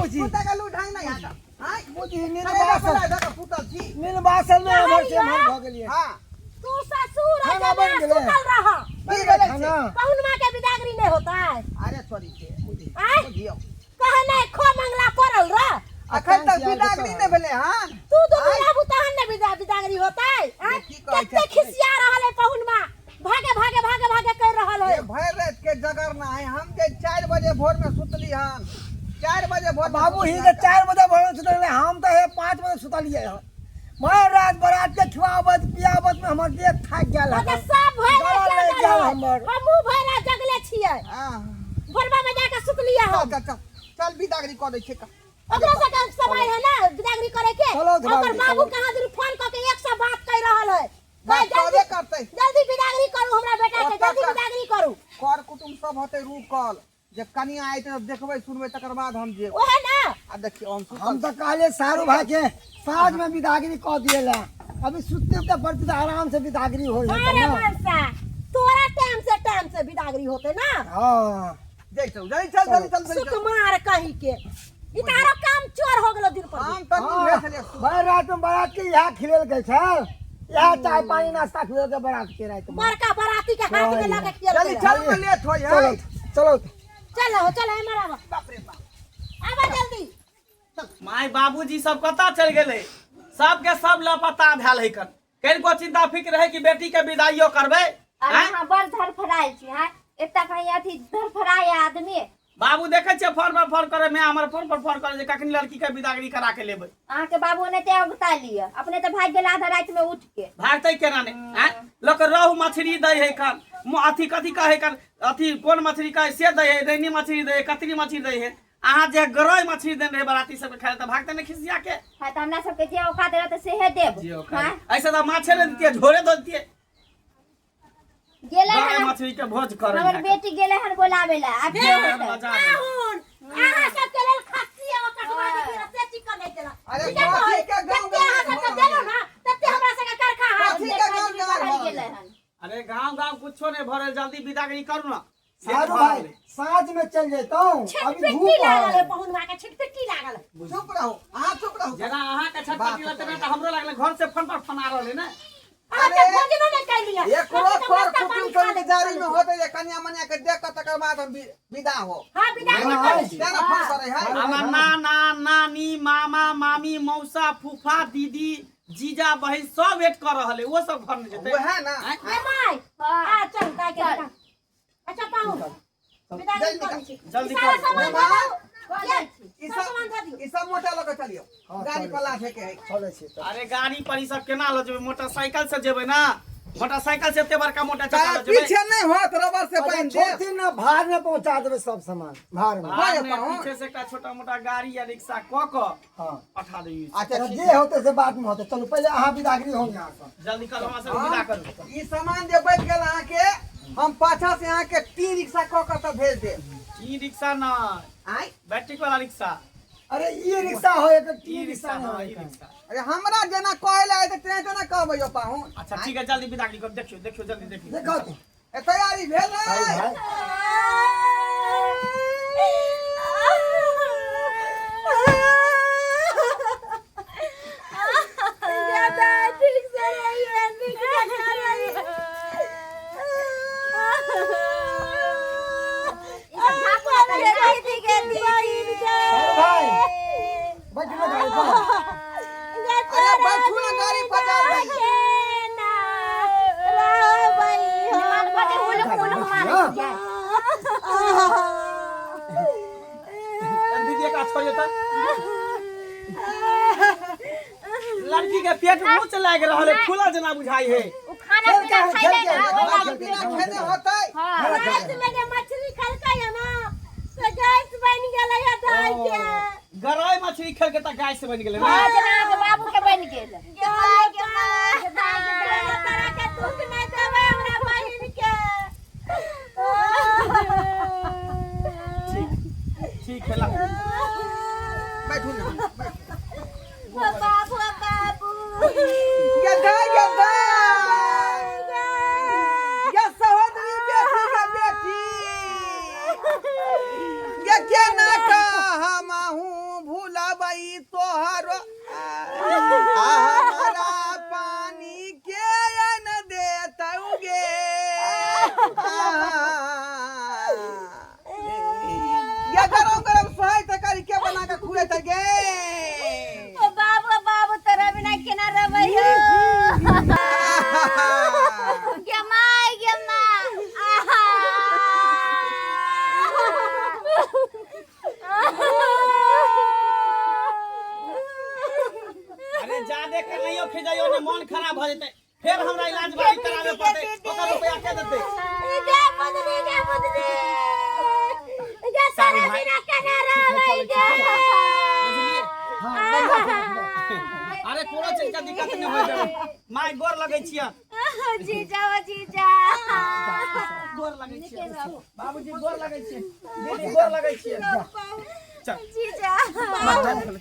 बुझी। सुतै के लू ढंग नहीं आता हां बुझी नींद अरे बासल बला धक सुतल छी नींद बासल में हमर से हमर भऽ गेलियै हां तू ससुर खाना जना बन गेलै। सुतल रह की भेलै खाना पहुन माँ के बिदागरी नहीं होता है अरे सॉरी के बुझी आय बुझियौ कहे नहीं खो मंगला पड़ल रह अखन तक आयल बिदागरी तऽ नहि भेलै हन तू दू आय। आबू तहन ने बिदागरी होता है आय? की कहै कते छै? खिसिया रहल है पहुन माँ भागे भागे भागे भागे कर रहल है ये भरि राति के जगरना है हम जे 4 बजे भोर में सुतली हन 4 बजे भोर में बाबू ही सुतली के हन। 4 बजे भोर में सुतल रहे, हम तो हे 5 बजे सुतलिए हन भरि रात बरात के खियाबत पियाबत में हमर देह थाकि गेल मतलब हन सब भरि गला रात लागि जगल गेल है। हमर। हमहूँ भरि रात जगले छियै हाँ भोरबा में जाके सुतलियै चल हम चल चल चल बिदागरी कऽ दै छियै का। ओकरो सबके समय है ना बिदागरी करे के चलो ओकर बाबूजी, बाबू चलो। कहाँ दिन फोन कऽ के एक सौ बात कह रहल है बात कहे करबे करतै जल्दी बिदागरी करू हमरा बेटा के ओतऽ जल्दी का- बिदागरी करू कर कुटुम्ब सब होतै रुकल जे कनिया आयते तऽ देखबै सुनबै तकर बाद हम जेब ओहे ना आ देखियौ हम सुतल हम तो कहले सारू भाई के साँझ में बिदागरी कऽ दिए ला अभी सुतते उतते पड़ती तो आराम से बिदागरी हो जाता अरे ना मनसा तोरा टाइम से बिदागरी होते ना हाँ जय चल जय चल जल्दी चल जल्दी चल सुकुमार कहीं के ई तारो काम चोर हो गेलो दिन पर दिन। हम तऽ हाँ, भेल छलियै भरि रात में बारात के यहाँ खिलेल गए छल यहाँ चाय पानी नाश्ता खिलेल के बारात के रात में बड़का बराती के हाथ में लगा खियल जल्दी चल न लेट होय चलो है चलो चलो चलो एमहर आबो बाप रे बाप आबो जल्दी माय बाबूजी सब कतऽ चलि गेलै सबके सब लापता भेल है कन कनिको चिंता फिक्र रहे कि बेटी के विदाइयो करबै अरे आँय? अहाँ बड़ धड़फड़ायल छी हाँ एतऽ कहीं अथी धड़फड़ाय आदमी बाबू देखै छियै फोन पर फोन करे मैं हमर फोन पर फोन करे जे कखनी लड़की के विदागरी करा के लेबै अहाँके बाबू ओनाहिते औगता लिअ अपने तऽ भागि गेल आधा रातिमे उठि के भागतै केना नहि आँय लोक रोहु मछली दै है कन अथी कथी कहै कन अथी कोन मछली कहै से दै है रैनी मछली दै है कतरी मछली दै है अहाँ जे गरई मछली देने रहे बराती सबके खाए तऽ भागतै नहि खिसिया के हाँ तऽ हमरा सबके जे औकात रहतै सेहे देब जे हाँ ऐसे तऽ माछे नहि दितियै झोरे दऽ दितियै गेलै गरई हन मछली के भोज करै हमर बेटी गेलै हन बोलाबै लए आब के होतै मजा आबै। पाहुन अहाँ सबके लेल खस्सी एगो कटवा देती से चिकन नहीं देला अरे ठीके कथी कहै, के गाँव जते अहाँ सबके देलो ना तते हमरा सबके करखा हाथ कथी के गाँव गाँव भरि गेलै हन अरे गाँव गाँव कुछो नहि भरल जल्दी विदागरी करू ना से सारू भऽ भाई गेलै। साँझ में चल जैतौं अभी छिटपिट्टी धूप लागल है है पहुनवा के छिटपिट्टी लागल है चुप रहो अहाँ चुप रहो जेना अहाँके छटपटी लगतै ने तऽ हमरो लागलै घर से फोन पर फोन आ रहलै ने अहाँ अरे, तऽ भोजनो नहि कैलियै एकरो कम से कम कर नाश्ता पानी कुटुम खा सब ले। बेचारी में होते जे कन्या मन्या के देख के तकर बाद हम विदा हो हाँ विदा हाँ, करै छी तें ने फोन करे है हमर नाना नानी मामा मामी मौसा फूफा दीदी जीजा बहिन सब वेट कर रहल है वो सब घर में जेतै वएह ना आँय? ए माय हाँ आ चल दाय के चल। विदा। अच्छा पाहुन विदा जल्दी करै कर। छी जल्दी ई सारा कर। सामान मामा, धऽ दियौ। कऽ दै छी ई सब सामान धऽ सब दियौ ई सब मोटा लऽ के चलियौ हाँ, गाड़ी चलू। पर लाथे के है चलै छी तऽ अरे गाड़ी पर ई सब केना लऽ जेबै मोटरसाइकिल से जेबै ना मोटरसाइकिल से एते बड़का मोटा चक्का लऽ जेबै पीछे नहीं होत रबर से अच्छा, बांध दे छोड़थिन ना भार में पहुंचा देबै सब सामान भार में भार में पाहुन। पीछे से एकटा छोटा मोटा गाड़ी या रिक्शा कऽ कऽ हाँ पठा दियौ अच्छा अच्छा ठीक जे होते से बाद में होते चलू पहले अहाँ बिदागरी हो यहाँ से जल्दी करू हमरा सब विदा करू ई सामान जे बचि गेल अहाँके हम पाछा से अहाँके तीन रिक्शा कऽ कऽ तऽ भेज देब ई रिक्शा ना आँय बैटरी वाला रिक्शा अरे ई रिक्शा हो एक ई ई रिक्शा रिक्शा हाँ नहीं ई हो रिक्शा अरे हमरा जेना कहै लए आयल तेना तेना कहबै यौ पाहुन अच्छा ठीक है जल्दी विदा करू देखियो देखियो जल्दी देखियो देखो तो ए, तैयारी भेल भाई है भाई दादा ठीक से रहिए नीक जकाँ रहिए ई सब झापू ना करी ना। अरे भाई बैठ ना गाड़ी पर अरे बैठू ना गाड़ी पर जाओ भाई निमान कऽ दे, हुलुक हुलुक मारै छियै। दीदी एक छोड़ियो तऽ लड़की के पेट ऊंच लागि रहल है फूलल जेना बुझाई है ओ खाना पीना खेल के, खैले खेल के, ना ओहि खाना लागी पीना खेने होतै हाँ रातिमे जे मछली खेलकै है ना से गैस बनि गेलै है दाइ के गरई मछली खेल के तऽ गाय से बनि गेलै हाँ ने जेना अहाँके बाबू के बनि गेल दाइ के तोरा के दुख नहि देबै हमरा बहिन के ठीक ठीक है ला बैठू ना बैठू बाबू बाबू गधा गधा ये सहोदरी बेटी का बेटी ये केना कहमहूँ ये गरम गरम सोहाई तरकारी के बना के खुए त गे। ओ बाबू बाबू, तोरा बिना केना रहबै हो? गे my, गे माय। आहा। अरे जादे के नहियो खिजाइयो ने, मन खराब भऽ जेतै, फेर हमरा इलाज बारी कराबे पड़तै, ओकर रुपया के देतै? गे बुदनी, गे बुदनी, गे तोरा बिना केना रहबै गे? बुझलियै? हाँ, बढ़िया से रखबै। अरे कोनो चीज के दिक्कत नहि होइ देबै। माय, गोर लगै छियै। जीजा, ओ जीजा। गोर लगै छियै बाबूजी, गोर लगै छियै दीदी, गोर लगै छियै। चल। जीजा।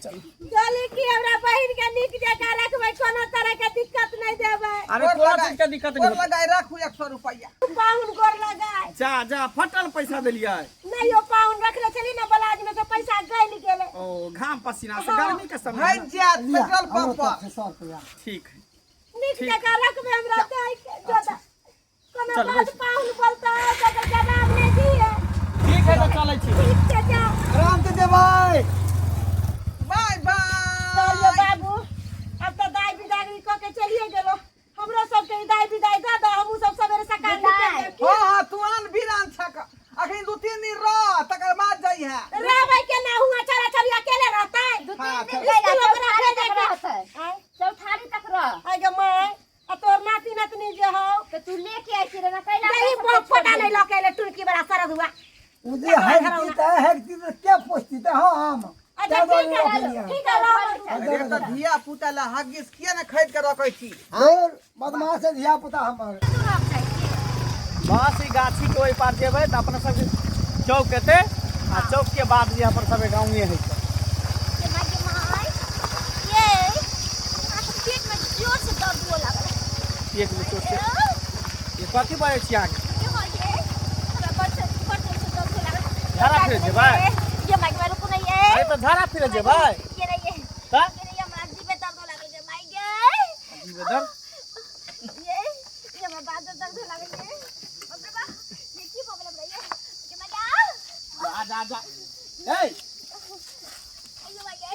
चल। कहली कि हमरा बहिन के नीक जकाँ रखबै, कोनो तरह के दिक्कत नहि देबै। अरे कोनो चीज के दिक्कत गोर नहि। लगाई राखू 100 रुपया। पाहुन, गोर लगाय। जा जा, फटल पैसा देलियै। नहीं यो पाहुन, रखले छली ने बलाज में से पैसा गलि गेलै। ओ घाम पसीना से, गर्मी के समय भागि है। जायत लिअ, पेट्रोल हमरो पंप पर। तरफ से 100 रुपया। ठीक है। नीक ठीक। जकाँ रखबै हमरा दाइ के। जोदा कोनो चल, बात बैठ। पाहुन बोलता है तो ओकर जवाब नहीं दिए। ठीक है, तऽ चलै छी। ठीक छै, जाओ। आराम से जेबै। बाय। तो यो बाय। बाबू, अब तो दाइ बिदागरी कऽ के चलिए गेलो, हमरो सबके ई दाइ बिदाइ दऽ दऽ, हमहूँ सब सवेरे सकाल निकलि जायब की? हाँ हाँ, तू आन बीरान छक, अखनी 2-3 दिन रह, तकर बाद जाइ है। रहबै के ना हुआ, चला चली, अकेले रहतै? हाँ, चल। स्कूल ओकरा भेजै के। आँय? चौठारी तक रह। आइ गे माय, आ तोहर नाती नतनी जे हौ? तऽ तू लेके आइ छी रे ना कैला? यही फोटा नहीं लऽ के एलै टुनकी बड़ा सरद हुआ। ओ जे हेगती तऽ हेगती तऽ के पोछती तऽ हँ हम। अच्छा। तै ठीक है। दुआरे रखलियै। ठीक है, रहो। अरे तऽ धिया पुता ला हगिस किया ने खरीद के रखै छी? और बदमाश है धिया पुता हमर। बस ई गाछी के ओहि पार जेबै तऽ अपना सबके चौक एतै, आ चौक के बाद जे अपन सबके गाँवे हइ। ये माय, ये माय, ये हमरा तऽ पेट में जोर से दर्द हुए लागल। पेट में चोट से? ये कथी बाजै छी अहाँके? ये माय, ये हमरा बड़ जोर से दर्द हुए लागल। झाड़ा फिरे जेबै? ये माय, ये रुकू नहीं ये। अरे तऽ झाड़ा फिरे जेबै? ये नहीं ये। तऽ ये नहीं, हमरा जीभ में दर्द हुए लागल। ये माय गे। जीवे दर्द? ये ये हमरा बात में दर्द हुए लागल। ये बाप रे बाप, ये की भऽ गेल हमरा? ये ये माय गे। जा जा जा, ए। ये माय गे,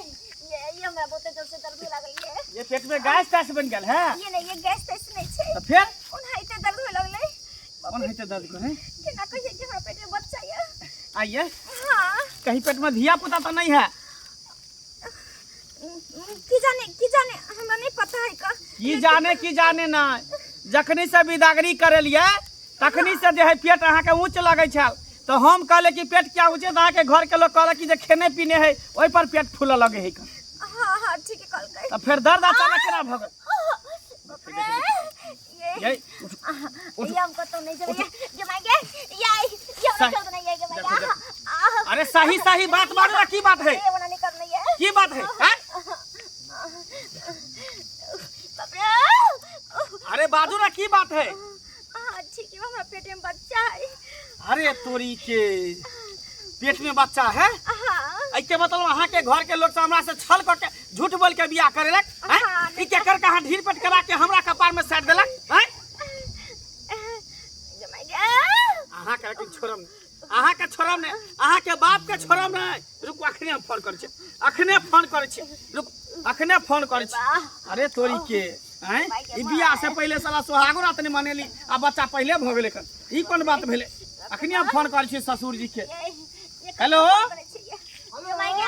ये ये हमरा बहुते जोर से दर्द हुए लागल ये। ये पेट में गैस तैस बनि गेल है? ये नहीं, ये गैस तैस नहीं छै। तऽ फेर? ओनाहिते दर्द हुए लगलै। कोन हेतै दर्द करे? केना कहियै कि हमरा पेट में बच्चा ये। आइए। हाँ। कहीं पेट में धिया पुता तऽ नहीं है? की जाने, की जाने, हमरा नहीं पता है का। की जाने, की जाने? ना जखनी से बिदागरी करेलियै तखनी से जे है पेट अहाँके ऊँच लगै छल, तऽ हम कहले कि पेट क्या ऊँचे, तऽ अहाँके घर के लोग कहलक कि जे खेने पीने है ओहि पर पेट फूलऽ लगे है। हाँ हाँ, ठीक है कहलकै। तऽ फेर दर्द अचानक केना भऽ गेल? बाप रे, ये ये ये हम कतौ नहीं जेबै। ये ये my गे, ये ये हमरा चल नहीं, ये my गे। आह। अरे सही सही बात बाजू ना, की बात है? ये वाला नहीं करना ये। की बात है, हैं? बाप रे। अरे बाजू ना, की बात है? हाँ ठीक है, हमरा पेट में बच्चा है। अरे तोरी के, पेट में बच्चा है? हाँ। एके मतलब अहाँ के घर के लोग सब हमरा से छल कर के झूठ बोल के बियाह करेलक, हैं? हाँ। ई केकर कहाँ ढीर पेट करा के हमरा कपार में साट देलक, हैं? ये my गे। अहाँ के लेकिन छोड़म नहि, अहाँ के छोड़म नहि, अहाँ के बाप के छोड़म नहि। रुकू, अखने हम फोन करै छी, अखने फोन करै छी, रुक, अखने फोन करै छी। अरे तोरी के, हैं, ई बियाह से पहिले साला सोहागो रात नहि मनेली आ बच्चा पहिले भऽ गेलै कन, ई कोन बात भेलै? अखने हम फोन करै छी ससुर जी के। ये ये। हेलो। ये my गे।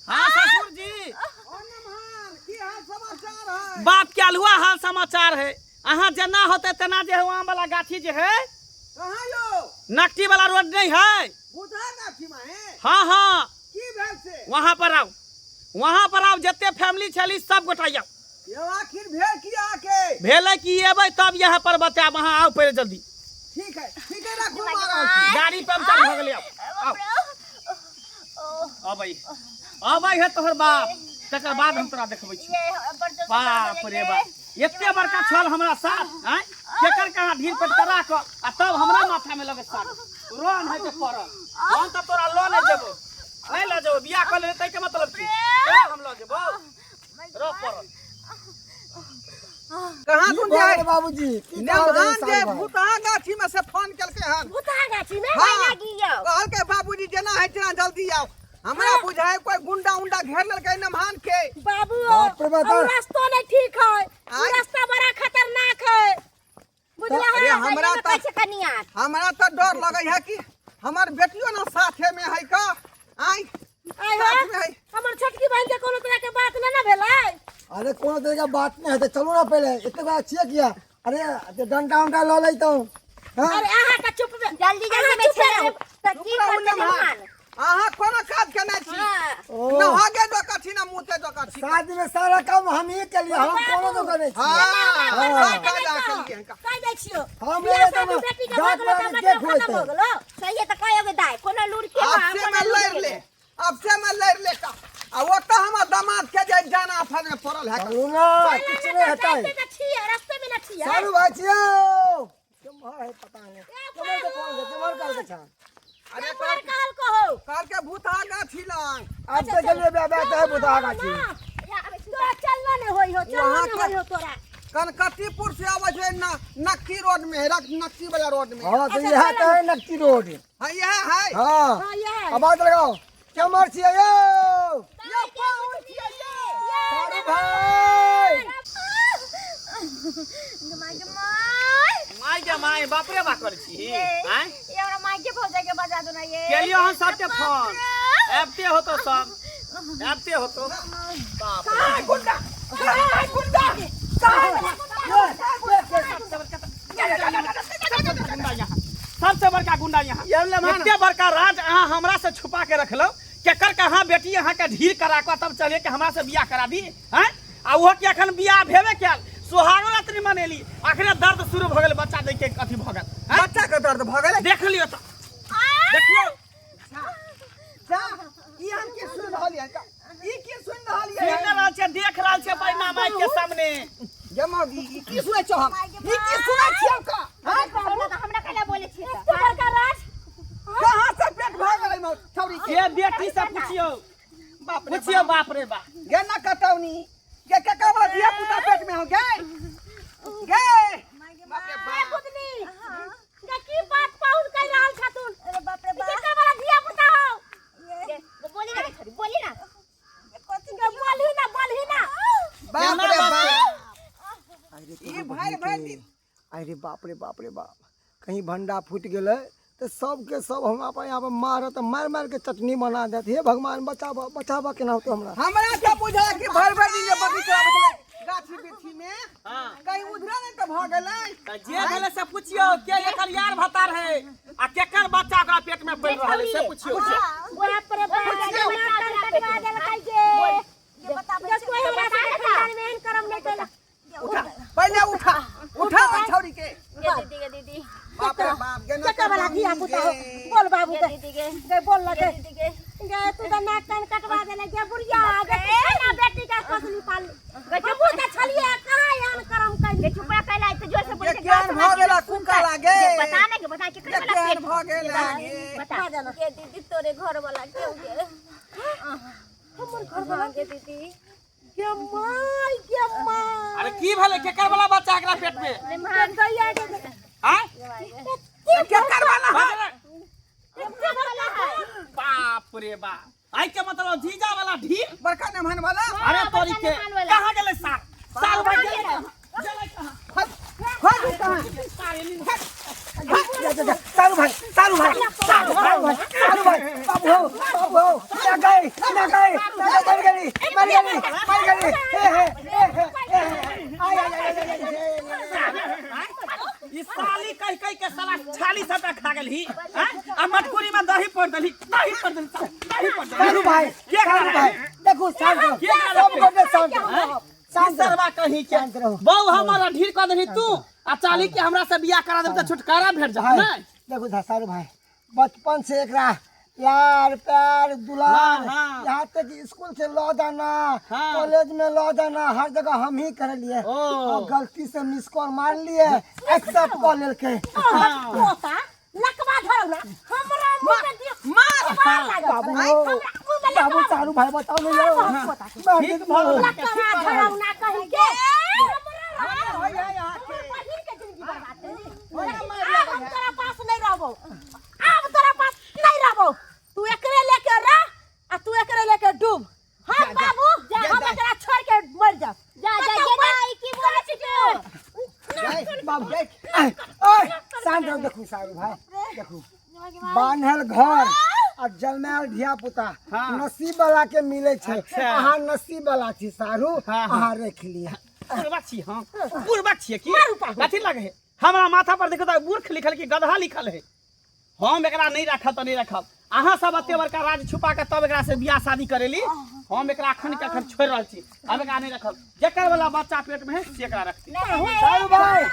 हाँ ससुर जी। ओ नमहर, की हाल समाचार है? बाप के अलहुआ हाल समाचार है। अहाँ जेना होते तेना जे है आम वाला गाछी जे है। कहाँ यो? नकटी वाला रोड नहीं है? भूतहा गाछी में है? हाँ हाँ। की भेल से? वहाँ पर आओ, वहाँ पर आओ, जते फैमिली छली सब गोटा आओ। यो आखिर भेल की अहाँके? भेलै कि एबै तब यहाँ पर बतायब, अहाँ आउ पहिले जल्दी। ठीक है, ठीक है, राखू, मार रहल छी। गाड़ी पंचर भऽ गेलै, आउ आउ। अबै अबै है तोहर बाप, तकर बाद हम तोरा देखबै छी। बाप रे बाप, एते बड़का छल हमरा साथ, आँय, केकर कहाँ ढीर पेट करा कऽ आ तब हमरा माथा में लगे साथ रोन है के पड़ल। हम तऽ तोरा लऽ नहि जेबो, नहि लऽ जेबो। बियाह कऽ लेने ताहिके मतलब की? तोरा हम लऽ जेबो? रो पड़ल। कहाँ की तुम भऽ जाय गेल बाबूजी? की कहल नमहान साल जे भर? भूतहा गाछी में से फोन हन। भूतहा गाछी में? हाँ। लागी यौ। कहलकै बाबूजी जेना है तेना जल्दी आओ। हमरा बुझाय कोई गुंडा उंडा घेर लेलकै नमहान के। बाबू, बाप रे बाप। और रास्तो नहीं ठीक है, उ आय। रास्ता बड़ा खतरनाक है, बुझला? अरे है हमरा तऽ तऽ छै कनिया। हमरा तऽ डर लगै है कि हमर बेटियो ना साथे में है का आय। आय साथ हो में है। हमर छोटकी बहन के कोनो तरह के बात नहीं ना भेलै? अरे कोनो तरह का बात नहीं है, चलो ना पहले इतने बात छिए किया। अरे ते डंडा उंडा ल लेता हूँ। हाँ? अरे अहाँ के चुप जल्दी जल्दी अहाँ में चुप छेड़ो रहू। तऽ की चुप रहू करतै नमहान। नमहान? अहाँ कोनो काज केने छी? हाँ। ओ नहागे डोका छी ना मुँहते डोका छी। शादी में सारा काम हम ही के लिए, हम कोनो तो करे छी। हाँ, हाँ। सब काज अहाँ केलियै हन का। कहि दै छियौ, हम बियाह नहि शादी तऽ बेटी के जात भऽ गेलौ तऽ वाला के मतलब खतम खुएतै? हो गेलौ। सही तऽ कहियो दाइ, कोनो लूर के अब से मैं लड़ ले, अब से मैं लड़ ले का आ ओतऽ हमर दामाद के जे जान आफत में पड़ल है का। चलू ना, किछु नहीं हेतै। जाइते तऽ छियै, रस्ते में ना छियै। सारू भाई छियौ, केम्हर है पता नहीं। केम्हर के फोन है, केम्हर कर के छान। अरे केम्हर कहल कहो? कहल के भूतहा गाछी लग। अब तो चलिए बे बे तो भूतहा गाछी। तोरा चलना नहीं होई हो, चलना वहाँ नहीं के- होई हो तोरा। कनकटीपुर से आबै छै न नक्की रोड में है, नक्की वाला रोड में। हाँ तो यह तो है नक्की रोड। हाँ, यह है। हाँ। हाँ, यह है। आवाज लगाओ, केम्हर छियै यौ? यो पाहुन छियै यो। सारू भाई। My गे my. My गे my, बाप रे बा करै छी आँय? ये हमरा माय के भौजाई के बजा दो ना ये। केलियो हन सबके फोन, आबिते होतो सब, आबिते होतो। बाप रे। कहाँ है गुंडा? कहाँ है गुंडा? कहाँ है? गुंडा यहाँ, सबसे बड़का गुंडा यहाँ। एते बड़का राज अहाँ हमरा से छुपा के रखलहुँ, केकर कहाँ बेटी अहाँ के ढीर करा कऽ तब चले के हमरा से बियाह करा दी हैं? आ ओहो के अखन बियाह भेबे कयल, सोहागो रात्रि मनेली, अखने दर्द शुरू भऽ गेल, बच्चा दै के अथी भऽ गेल हैं? बच्चा के दर्द भऽ गेलै? देख लियौ तऽ देखियौ। जा, ई हम की सुनि रहल ये? ई की सुनि रहल ये? सुनि रहल छियै, देख रहल छियै बैना माइक के सामने। गे मौगी, ई की सुनै छौ हम? ई की सुनै छियौ का? हाँ हमरा कैला बोले छियै तऽ? एते बड़का राज। कहाँ से पेट भऽ गेलै मौ छौरी के? के बेटी से पुछियौ, बाप रे। पुछियौ, बाप रे बाप। गे न कटौनी गे, केकर वाला धिया पुता पेट में हो गे? गे बाप रे ए बाप। बुदनी गे, की बात पाहुन कहि रहल छथुन? अरे बाप रे ई बाप। केकर वाला धिया पुता हौ? ये बोली ना छोरी, बोली ना। गे बोलही ना, बोलही ना। बाप रे बाप। अरे ई भाई भाई दिन। अरे बाप रे बाप रे बाप, कहीं भंडा फूटि गेलै तऽ सबके सब हमरा पर यहाँ पर मारत, मारि मारि के चटनी बना देत। हे भगवान, बचाबऽ बचाबऽ, केना होतौ हमरा? हमरा तऽ बुझाय कि भरि भरि दिन जे बकरी चराबै छलै गाछी बिरछी में, हाँ। कहीं उधरे नहि तऽ भऽ गेलै। तऽ जे भेलै से पुछियौ, के एकर यार भतार है आ केकर बच्चा ओकरा पेट में पड़ि रहल है से पुछियौ। बाप रे बाप, नाक कान कटवा देलकै गे। ये बताबै जे कोई हमरा सबके खानदान में एहन करम नहीं केलक। उठा पहिले, उठा उठा ओहि छौरी के। गे दीदी, गे दीदी। बाप रे बाप, गे न केकर वाला धिया पुता हो? गे। बोल बाबू। गे गे दीदी गे। गे बोल लगे। गे दीदी गे। गे तू तऽ नाक कान कटवा देले गे बुढ़िया गे, तू केना बेटी के पोसली पालली? हमहूँ तऽ छलियै, कहाँ एहन करम कैली? गे चुप रह, कैला एते जोर से बोले? गे केहन भऽ गेला कुका लागे? गे बता ना, गे बता केकर गे वाला केहन पेट भऽ गेला गे? बता। गे दीदी, तोरे घर वाला क्यों गे? हमर घर वाला? गे दीदी। गे my, गे my. अरे की भेलै, केकर वाला बच्चा एकरा पेट में? गे दैया गे। आँय? केकर वाला है? एते बड़का है। बाप रे बाप, आई के मतलब जीजा वाला ढील। बड़का नमहन वाला। अरे तोरी के, बड़का नमहन वाला। कहाँ गेलै सार? सार भाई गेलै कहाँ? गेलै कहाँ? खोजू कहाँ? सार एली। जा जा जा, सारू भाई, सारू भाई, सारू भाई, सारू भाई, बाबू हो, बाबू हो, ना गए ना गए ना, मर गई मर गई मर गई, हे हे हे हे हे, आय आय आय आय आय। ई साली कहि कहि के साला छाली सबटा खा गेलही आँय? आ मटकुरी में दही पड़ देलही, दही पड़ देलही, दही पड़ देलही। सारू भाई, के खा सारू भाई, देखू, शांत रहो। के खा सब गोटे शांत रहो, शांत रहो। सरवा कहीं के शांत रहो। बहू हमारा ढीर कऽ देलही तू आ चाली के हमरा से बियाह करा देब तऽ छुटकारा भेट जात भाई नै? देखू धा, सारू भाई, बचपन से एकरा लार प्यार दुलार, हाँ, हाँ। यहाँ तक कि स्कूल से लऽ जाना, हाँ। कॉलेज में लऽ जाना, हर जगह हम ही कर लिए। ओ। और गलती से मिस कॉल मार लिए, एक्सेप्ट कऽ लेलकै। पोता लकवा धरौ ना, हमरा मुंह में दियो। मार। मार। बाबू लागल हो, हमरा मुंह में। बाबू, सारू भाई, बताओ ना यौ। पोता। मार ठीक देत भऽ गेल। लकवा धरौ ना कहीं के। हमरा होय है यहाँ के। हमरा बहिन के जिंदगी बर्बाद कैली। होय है, मार आब हम तोरा पास नहीं रहबो। रहबो, आब तोरा पास नहीं रहबो। तू एकरे लेके रह आ तू एकरे लेके डूब। हम जा, जा, बाबू जा, हम जा। एकरा छोड़ के मर जा। जा जा कतौ ये मर- ना ई की बोलै छी तू? जाय, बाबू जाय। ओए शांत रहो। देखू सारू भाई, देखू, बान्हल घर आ जन्मायल धिया पुता हाँ। नसीब वाला के मिले छै। अच्छा। अहाँ नसीब वाला छी सारू। हाँ, हाँ। अहाँ रख लिया। बुढ़बा छी हम, बुढ़बा छियै की कथी लगे है हमरा माथा पर? देखो तऽ मूर्ख लिखल कि गधा लिखल है। हम एकरा नहीं राखब तऽ नहीं राखब। अहाँ सब एते बड़का राज छुपा के तब एकरा से बियाह शादी करेली। हम एकरा अखन के अखन छोड़ि रहल छी, हम एकरा नहीं रखब। जेकर वाला बच्चा पेट में है से एकरा रखती। सारू भाई,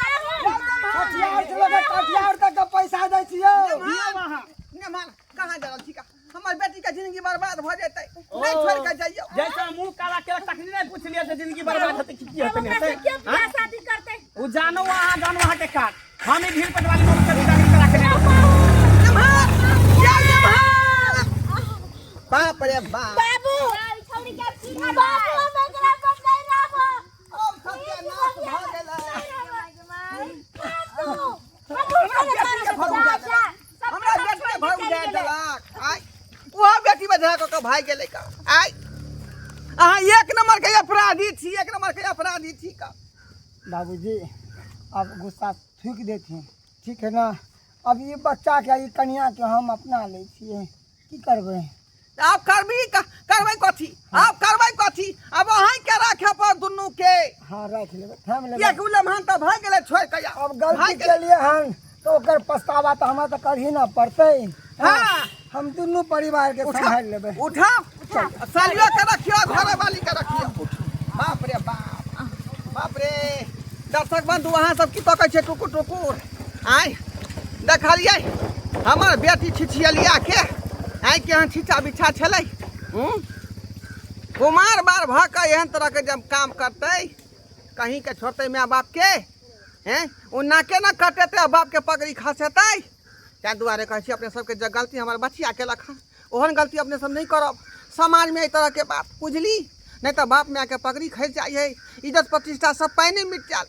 कटिहार से लगे कटिहार तक के पैसा दै छियौ। दियौ अहाँ। नेमान, कहाँ जा रहल छी का? हमर बेटी के जिंदगी बर्बाद भऽ जेतै, नहि छोड़ि के जइयौ। जैसे मुंह काला केलक तखनी नहीं पूछलियै जे जिंदगी बर्बाद हेतै कि की हेतै हमरा नहि से हेतै। क्यों बियाह शादी करते? ओ जानो अहाँ, जानो अहाँ के काज। हम ई भीड़ पटवाली मम्मी के विदाई करा के नहीं। नेमान, या नेमान! बाप रे बाप! बाबू, छौड़ी के की बाबू, हम एकरा पर नहीं रहबो। अब सत्यानाश भऽ गेलै। हमरा बेटी के भर उजा देलक, हमरा बेटी के भर उजा देलक। आय, ओहो बेटी बजा कऽ के भागि गेलै का। आय, अहाँ एक नंबर के अपराधी छी, एक नंबर के अपराधी छी का। बाबूजी, अब गुस्सा थूक देथिन, ठीक है ना? अब ई बच्चा के, ई कनिया के हम अपना लै छियै, की करबै? आब करबी, करबै कथी? आब करबै कथी? आब अहीं के राखे पर दुनू के। हाँ, राखि लेबै, थामि लेबै। एक उलमहान तऽ भऽ गेलै छोड़ि कऽ। अब गलती भागि गेलै। केलियै हन तऽ ओकर पछतावा तऽ हमरा तऽ करही ने पड़तै। हाँ। हम दुनू परिवार के सम्हारि लेबै। उठाओ, सालियो के रखियो, घरे वाली के रखियो। बाप रे बाप, बाप रे! दर्शक बंधु, अहाँ सब की तकै छै टुकुर टुकुर? आय, देखलियै हमर बेटी छिछियलिया के? आइ केहन छिछा बिछा छलै। हूँ, कुमार बार भऽ कऽ एहन तरहके जब काम करतै, कहीं के छोड़तै माय बापके? हैं, ओ नाके ने कटेतै आ बापके पगड़ी खसेतै। ताहि दुआरे कहै छी अपने सबके, जे गलती हमर बचिया केलक हँ, ओहन गलती अपने सब नहि करब समाजमे एहि तरहके बात, बुझली? नहि तऽ बाप मायके पगड़ी खसि जाइ हइ, इज्जत प्रतिष्ठा सब पानि मिट जायत,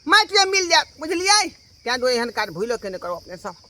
माटिए मिल जायत, बुझलियै? ताहि दुआरे एहन काज भूलो के नहि करब अपने सब।